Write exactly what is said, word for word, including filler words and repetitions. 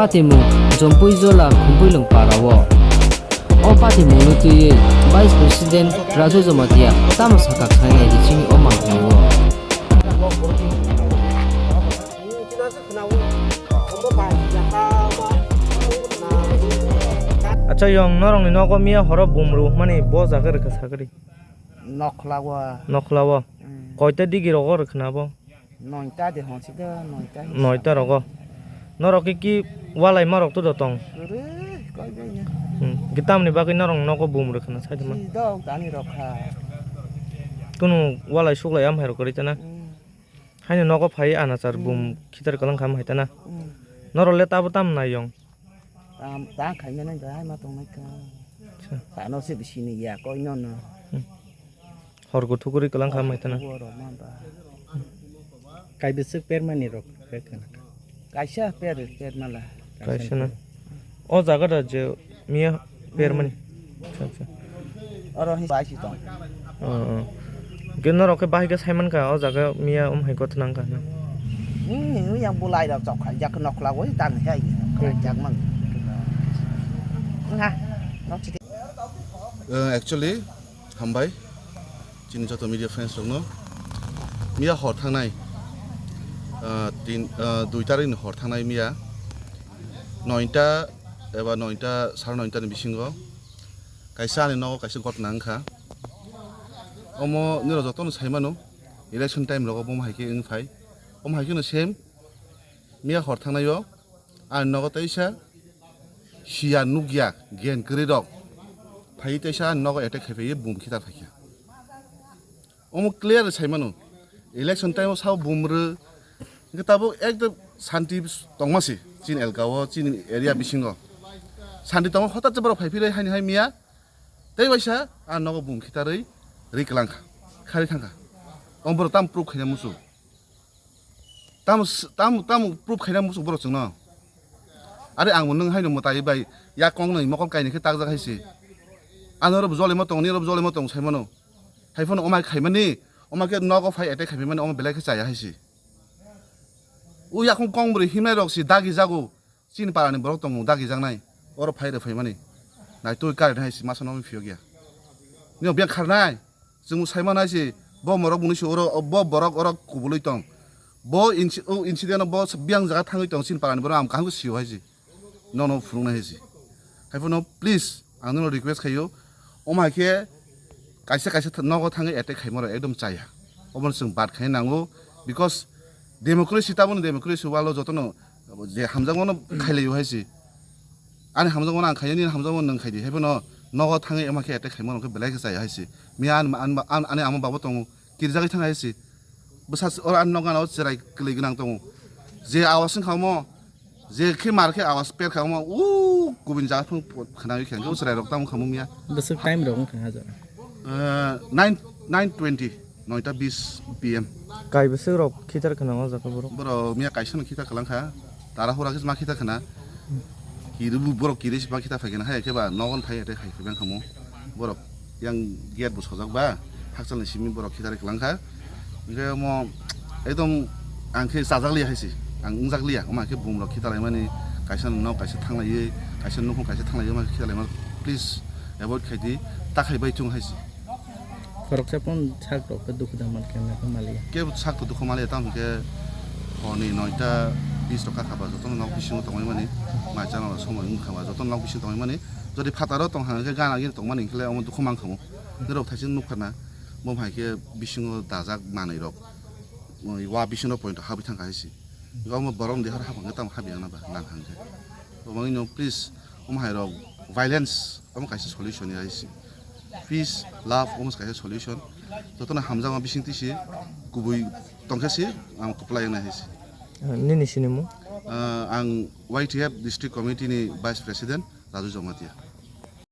Patimung Jompui Jola Khumpuilwng Para o. O patimungno twiwi Vice President Raju Jamatia tamo sakha khlainai di chini o manthai o. Acha yong norokni nogo miya horo bum rwmani bo jaga rwkha sakari. Nokhla o. Nokhla o. Mm. Koita digi rogo rwkhwna bo? Noita de hwnsi de, noita hinwi. Noita rogo. Norok ki, ki walai marok to do tong? Kwrwi, koi bai ya. Hmm. Ki tamni bagwi norok nogo bum rwkhwna sai de ma? Si dok dani rok kha. Kunu walai suklai am hai rok kwrwi tana? Hmm. Haino nogo phai anachar bum khitar kwlang kham hai tana? Hmm. Norok le tabo tam nai yong? Tam, tam khaina nai bai ma tong nai ka. Acha. Tano se bisi ni ya koi no no. Hmm. Hor kuthukuri kwlang kha mai tana. Hor kuthukuri rok ma ba. Kaibisik permani rok rek kana. Kaisa per, per mala. Kaisa na. O jaga da je miya permani. Hmm. Acha, acha. Oro hin bai si tong. Oh, oh. Ke norok ke bahai ke saiman ka o jaga miya um hai kotha nang ka na. Hmm, yang bulai rok chok khai jak nok la goi dan hai. Hmm. Jak mang. Nga. Nok chiti. Uh, actually, hambai chini joto media friends rokno. Miya hor thangnai, uh, tin, uh, dui tarikni hor thangnai miya noita eba noita, sare noita ni bisingo kaisa ani nogo kaisa ghotna wngkha. Omo nirok jotono saimano, election time rogo bo hai khe wngphai. Omo hai kheno same miya hor thangnai o. Ani nogo teisa siya nukya gen kwrwi rok phai teisa ani nogo attack khai phaiwi bum khitar phaikha. Omo clear sai mano, election time o sao bum rw hwnkhe tabuk ekdom shanti tongma se chini elka o, chini area bisingo shanti tongma, hothat se borok phai phirwi haini hai miya tei waisa ani nogo bum khitarwi rwi kwlang kha, kharwi thang kha. Omo borok tam proof khaina muchung. Tamo s-, tamo, tamo proof khaina muchung borok chwngno. Are ang bo nwng haino mwtai bai yak kong nwi mokol kainwi khe takjak hai se. Ano oro bo jolema tongo, nini oro bo jolema tongo sai mano. Hai phano omai khaimani, omai khe nogo phai attack khaimani, omo belai khe chaya hai se. O yakung kong bwrwi himnai rok se dagi jago. Chini parani borok tongo dagijaknai, oro phai rw phaimani. Nai twi current hai se masa nokni phiyok ya. Nini biyang kharnai, chwngno sai manai se, bo morok mwnwi se oro, bo borok oro kubulwi tong. Bo inci-, o incident o bo biyang jaga thangwi tong, chini parani borok ang kaham khe sio hai se. Nono phunuknai hai se. Hai phano please, ang nono request khaio, omo hai khe kaisa kaisa th-, nogo thangwi attack khaima rok ekdom chaya. Obono chwng bad khai nango, because democracy, tabukni democracy world o jotono je hamjakmano khailaio hai se. Ani hamjakmano ang khaio, nini hamjakmano nwng khaidi. Hai phano nogo thangwi omo khe attack khaima rok khe belai khe chaya hai se. Miya ani, ani, ani, ani ama babo tongo, kirjagwi thang hai se. Bwsa s-, oro ani nok gana o chwrai kwlwi gwnang tongo. Je awas wngkha omo, je khe mar khe awas per kha omo, u kubun jaga phung khwnawi khe, hwnkhe o chwrai rok tamo khamu miya. Bwswk time rok wngkha ha jora? Eh, nine, nine twenty, noita bis P M. Kai bwswk rok khitar khna o jaga borok? Borok miya kaisa no khitar kwlang kha. Tara hura khe ma khitar khna. Kiri bu borok kiri si ma khitar phai khna, hai khe ba nogon phai attack khai phai bang khamu. Borok yang gate bo sojak ba, hakchal ni simi borok khitar kwlang kha. Hwnkhe omo ekdom ang khe chajak liya hai se, ang wngjak liya, omo hai khe bum rok khitar lai mani, kaisa nok kaisa thang lai, kaisa nukhung kaisa thang lai, omo khitar lai mani, please avoid khai di, ta khai bai thung hai se. Khoroksa pon sak rok khe dukhu da man khe na khe maliya. Kebo sak to dukhu maliya, tamo hwnkhe hor ni noita bis rok kha kha ba, jotono nok bisingo tongwi mani, mai chana rok somoi wng kha ba, jotono nok bisingo tongwi mani, jodi phataro tong kha hwnkhe gana gini tong mani hwnkhe le omo dukhu man khamu. Norok thaising nuk kha na, bo hai khe bisingo dajak manwi rok, wa bisingo point habwi thang kha hai se. Omo borok ni deha hapang khe tamo habya na ba nang hang khe. Omo no please, omo hai rok violence omo kaisa solution ya hai se. Peace, love, omo kaisa solution. Jotono hamjakma bising twi se kubui tong khe se ang kwplai wngnai hai se. Ah, nini sinimung? Ah, ang Y T F District Committee ni Vice President Raju Jamatia.